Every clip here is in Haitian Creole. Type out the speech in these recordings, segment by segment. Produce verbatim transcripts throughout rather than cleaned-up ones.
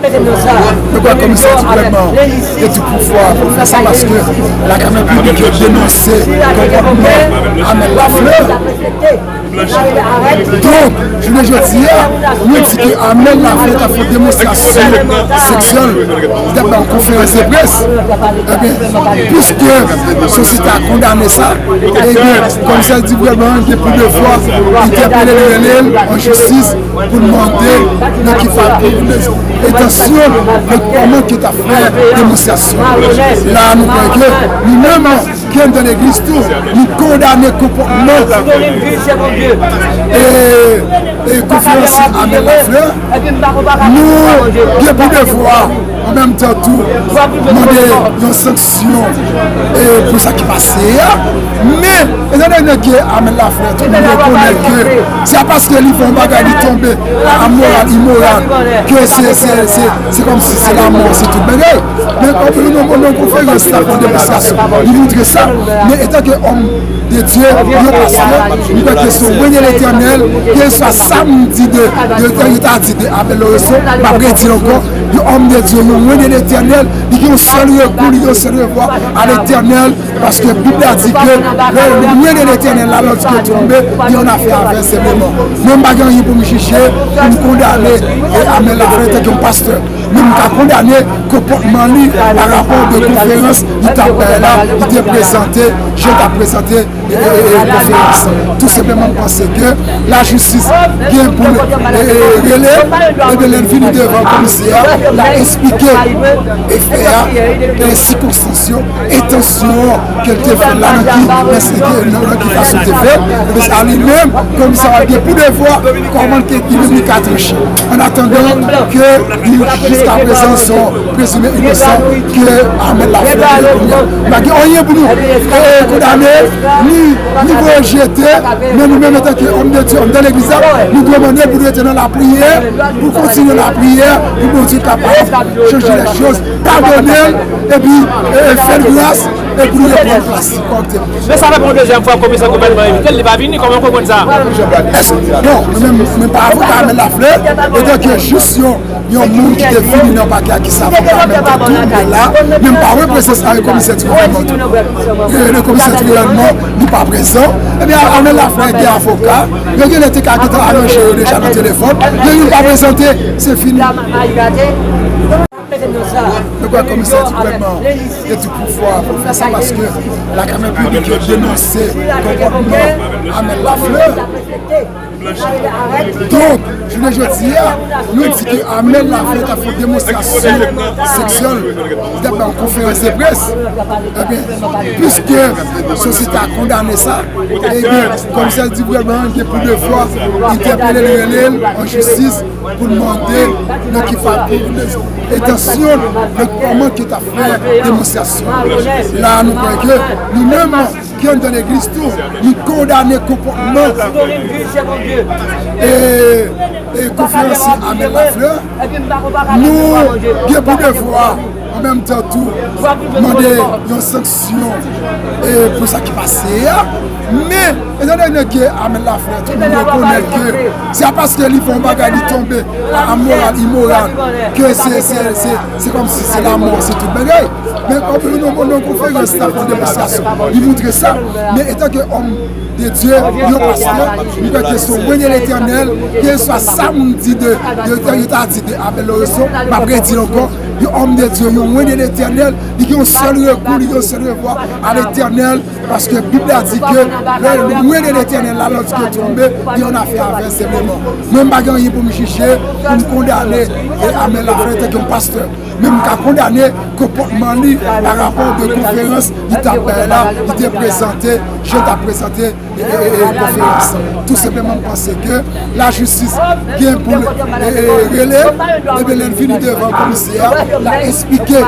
Nou kwè komisè di gouvènman e di pouvwa pou fè sa, paske la Kamèr piblik yo denonse konpòtman Amel Lafleur. Donk, jounen jodi a, nou di ke Amel Lafleur ta fè yon demonstrasyon seksyèl, li t ap bay yon konferans de près. Ebyen, piske sosyete a kondane sa, ebyen, komisè di gouvènman gen pou devwa entèpele l, rele l an jistis, pou l mande nan ki fason, entansyon, nan kòman ke l ta fè demonstrasyon. La, nou kwè ke nou menm ki anndan legliz tou, nou kondane konpòtman e, e konferans Amel Lafleur. Nou gen pou devwa an menm tan tou mande yon sanksyon e, pou sa ki pase a. Men, etandone ke Amel Lafleur, tout moun rekonèt ke se pa paske li fè yon bagay, li tonbe amoral, imoral, ke se, se, se, se kòmsi se lanmò, se tout bagay. Men, nan, nan, nan konferans sa, nan demonstrasyon, li montre sa. Men, etanke òm de Dye, yon pastè, nou kwè ke se yon rele Letènèl, kèlkeswa sa m di de, de, de, yo ta di de Abel Lorenzo, m ap redi l ankò, yon òm de Dye, yon rele Letènèl, li gen yon sèl rekou, li gen yon sèl revwa a Letènèl, paske Bib la di ke lè rele Letènèl la, lòske tonbe, gen yon afè avè l senpleman. Mwen m pa gen anyen pou m jije, pou m kondane, e, Amel Lafleur, etanke yon pastè. Men m ka kondane konpòtman li pa rapò de konferans li t ap bay la, li te prezante, jan l t ap prezante, e, e, e, e, konferans. Tou senpleman, m panse ke lajistis gen pou l, e, e, rele, ebyen, lè l vini devan komisè a, l a esplike e fè a, e sikonstans yo, entansyon ke l te fè la, nan ki, nan ki fason l te fè, ebyen, se a li menm, komisè a gen pou devwa, kòman l te, li menm li ka tranche. An atandan ke li, jiskaprezan, se yon prezime inosan ke Amel Lafleur ye kounye a. Nou pa gen anyen pou nou, e, kondane, ni, ni voye jete, men nou menm, antanke òm de Dye, òm de legliz la, nou dwe mande pou nou rete nan lapriyè, pou kontinye lapriyè, pou Bondye kapab chanje lèchoz, padone l, epi, e, e, fè l gras, e pou l reprann plas li kòrèkteman. Men sa fè pou yon dezyèm fwa komisè gouvènman envite l, li pa vini, kòman w konprann sa? Èske, bon, mwen menm, mwen pa avoka Amel Lafleur, etanke jis yon, yon moun ki te vini nan pakè a ki se avoka an menm tan tou, mwen la, men m pa wè prezans avèk komisè di gouvènman tou. E le komisè di gouvènman, li pa prezan. Ebyen, Amel Lafleur gen avoka, yo genlè te ka gentan aranje yo deja nan telefòn, men youn pa prezante, se fini. Nou kwè komisè di gouvènman e di pouvwa pou fè sa, paske la Kamèr piblik yo denonse konpòtman Amel Lafleur. Donk, jounen jodi a, nou di ke Amel Lafleur ta fè yon demonstrasyon seksyèl, li t ap bay yon konferans de près. Ebyen, piske sosyete a kondane sa, ebyen, komisè di gouvènman gen pou devwa entèpele l, rele l an jistis, pou l mande nan ki fason, entansyon, nan kòman ke l ta fè demonstrasyon. La, nou kwè ke nou menm ki anndan legliz tou, nou kondane konpòtman e, e konferans Amel Lafleur. Nou gen pou devwa an menm tan tou mande yon sanksyon, e, pou sa ki pase a. Men, etandone ke Amel Lafleur, tout moun rekonèt ke se pa paske li fè yon bagay, li tonbe amoral, imoral, ke se, se, se, se kòmsi se lanmò, se tout bagay. Men kòm nou, nou, nou konferans la, pou demonstrasyon, li montre sa. Men etanke òm de Dye, yon pastè, nou kwè ke se yon rele Letènèl, kèlkeswa sa moun di de, de, de, yo ta di de Abel Lorenzo, m ap redi l ankò, yon òm de Dye, yon rele Letènèl, li gen yon sèl rekou, li gen yon sèl revwa a Letènèl, paske Bib la di ke lè rele Letènèl la, lòske tonbe, gen yon afè avè l senpleman. Mwen m pa gen anyen pou m jije, pou m kondane, e, Amel Lafleur etanke yon pastè. Men m ka kondane konpòtman li pa rapò de konferans li t ap bay la, li te prezante, jan l t ap prezante, e, e, e, e, konferans. Tou senpleman, m panse ke lajistis gen pou l, e, e, rele, ebyen, lè l vini devan komisè a, l a esplike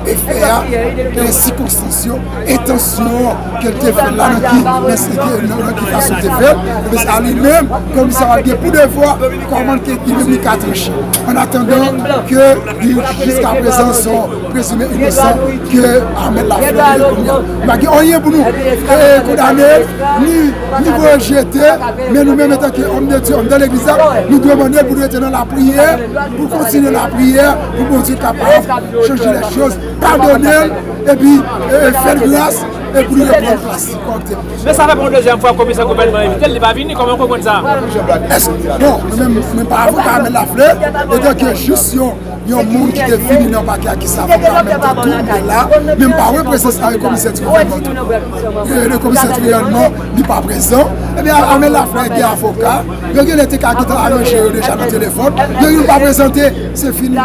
e fè a, e sikonstans yo, entansyon ke l te fè la, nan ki, nan ki, nan, nan ki fason l te fè l, ebyen, se a li menm, komisè a gen pou devwa, kòman ke li menm li ka tranche. An atandan ke li, jiskaprezan, se yon prezime inosan ke Amel Lafleur ye kounye a. Nou pa gen anyen pou nou, e, kondane l, ni Li voye jete, men nou menm antanke òm de Dye, òm de legliz la, nou dwe mande l pou l rete nan lapriyè, pou l kontinye lapriyè, pou Bondye kapab chanje lè choz, padone l, epi e, e, fè l gras, e pou l reprann plas li kòm te. Men sa fè pou yon dezyèm fwa komisè gouvènman envite l, li pa vini, kòman w konprann sa? Èske, bon, mwen menm, mwen pa avoka Amel Lafleur, etanke jis yon yon moun ki te vini nan pakè a ki se avoka an menm tan tou, m te la, men m pa wè prezans la komisè Triyèlman tou. E, le komisè Triyèlman, li pa prezan. Ebyen, Amel Lafleur gen avoka, yo genlè te ka gentan aranje yo deja nan telefòn, yo youn pa prezante, se fini.